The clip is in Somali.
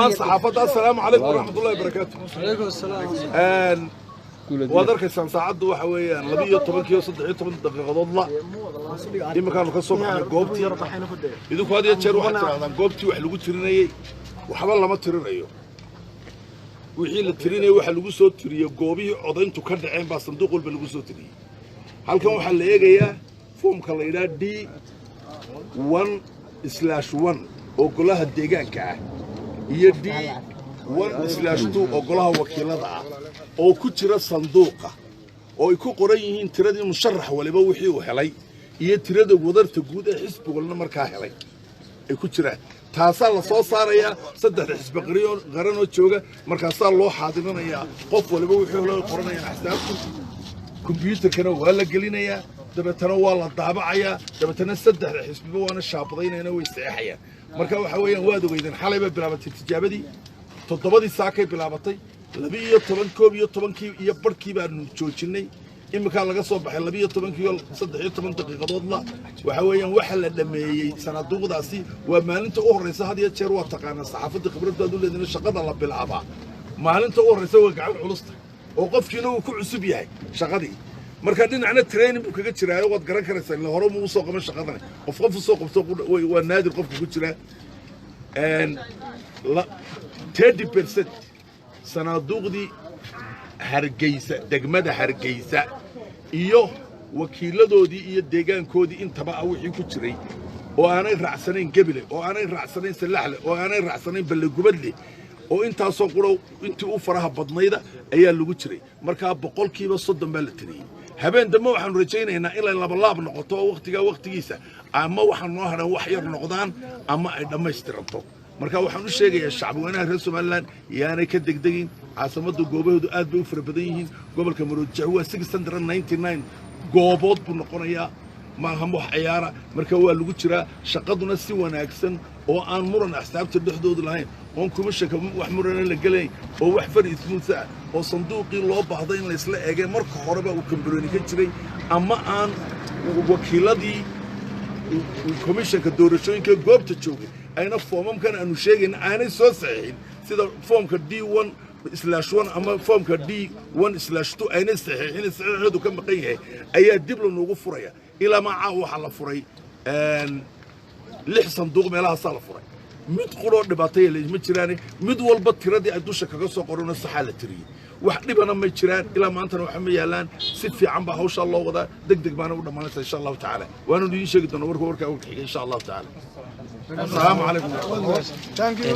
Saxaafadda, assalaamu calaykum waraxmatullahi wabarakaatu. Calaykum asalaam. Waad arkaysaan, saacaddu waxa weeyaan 12-kii iyo 13 daqiiqadood la. Iminkaanu ka soo baxnay goobtii. Idinku had iyo jeer waxaad tidhahdaan goobtii wax lagu tirinayey waxba lama tirinayo. Wixii la tirinayay waxa lagu soo tiriyey goobihii codayntu ka dhaceen baa sanduuq walba lagu soo tiriyey. Halkan waxaa la eegayaa foomka la yidhaha D1/1 oo golaha deegaanka ah iyo D1/2 oo golaha wakiilada ah oo ku jira sanduuqa, oo ay ku qoran yihiin tiradii musharax waliba wixii uu helay iyo tirada wadarta guud ee xisbi walna markaa helay ay ku jiraan. Taasaa la soo saarayaa saddexda xisbi qaranoo jooga. Markaasaa loo xaadirinayaa, qof waliba wixii helay qoranayaan axsaabtu, kombyuutarkana waa la gelinayaa, dabeetana waa la daabacayaa, dabeetana saddexda xisbiba waana shaabadaynayana way saxeexayaan. Marka waxa weeyaan, waad ogeydeen, xalay bay bilaabatay tijaabadii, 7-dii saakay bilaabatay, 12, 11-kii iyo barhkii baanu joojinnay. Iminkaa laga soo baxay 12-kii iyo 13 daqiiqadood la. Waxa weeyaan, waxa la dhammeeyey sanaaduuqdaasi waa maalinta u horreysa. Had iyo jeer waa taqaanaa saxaafadda, khibraddaad u leedina, shaqada la bilaabaa maalinta u horreysa waa gacan culusta oo qofkiina uu ku cusub yahay shaqadii. Marka dhinacna training buu kaga jiraayo, waad garan karaysaa, ila hore muu soo qaban shaqadani. Qof qof usoo qabto waa naadir qofka ku jiraa. 30% sanaaduuqdii Hargeysa, degmada Hargeysa iyo wakiiladoodii iyo deegaankoodii intaba ah wixii ku jiray, oo aanay raacsanayn Gebile, oo aanay raacsanayn Sallaxle, oo aanay raacsanayn Ballegubadle, oo intaasoo quro intii u faraha badnayda ayaa lagu jiray. Markaa 30% baa la tiriyey. Habeen dambe waxaanu rajaynaynaa inay labalaab noqoto oo wakhtigaa wakhtigiisa ama waxaa noo hadhan wax yar noqdaan ama ay dhammaystiranto. Marka waxaan u sheegayaa shacbi weynaha reer Somaliland yaanay ka degdegin. Caasimadda goobahoodu aad bay u fara badan yihiin. Gobolka Maroodijeex waa 699 goobood buu noqonayaa, maaha wax ciyaara. Marka waa lagu jiraa shaqaduna si wanaagsan oo aan muran axsaabta dhexdooda lahayn, oon kuma shaka wax murana la gelayn, oo wax fari ismuulsa ah, oo sanduuqii loo baahday in laysla eegay marka horeba uu kambarooni ka jiray ama aan wakiiladii komishanka doorashooyinka goobta joogay ayna foomamkan aanu sheegayna aanay soo saxiixin, sida foomka D1/1 ama foomka D1/2 aynay saxiixin, saxiixoodu ka maqan yahay, ayaa dib lanoogu furaya. Ilaa macaa waxaa la furay lix sanduuq meelahaasaa la furay. Mid quroo dhibaataya ma jiraane, mid walba tiradii ay dusha kaga soo qorano saxaa la tiriyey. Wax dhibana ma jiraan ilaa maantana, waxa ma yaalaan. Si fiican baa hawshaa loo wadaa, deg deg baana u dhammaanaysa insha Allahu tacaala. Waanu idiin sheegi doonaa warka warkaa warka xiga insha Allahu tacaala. Asalaamu calaykum. Thank you.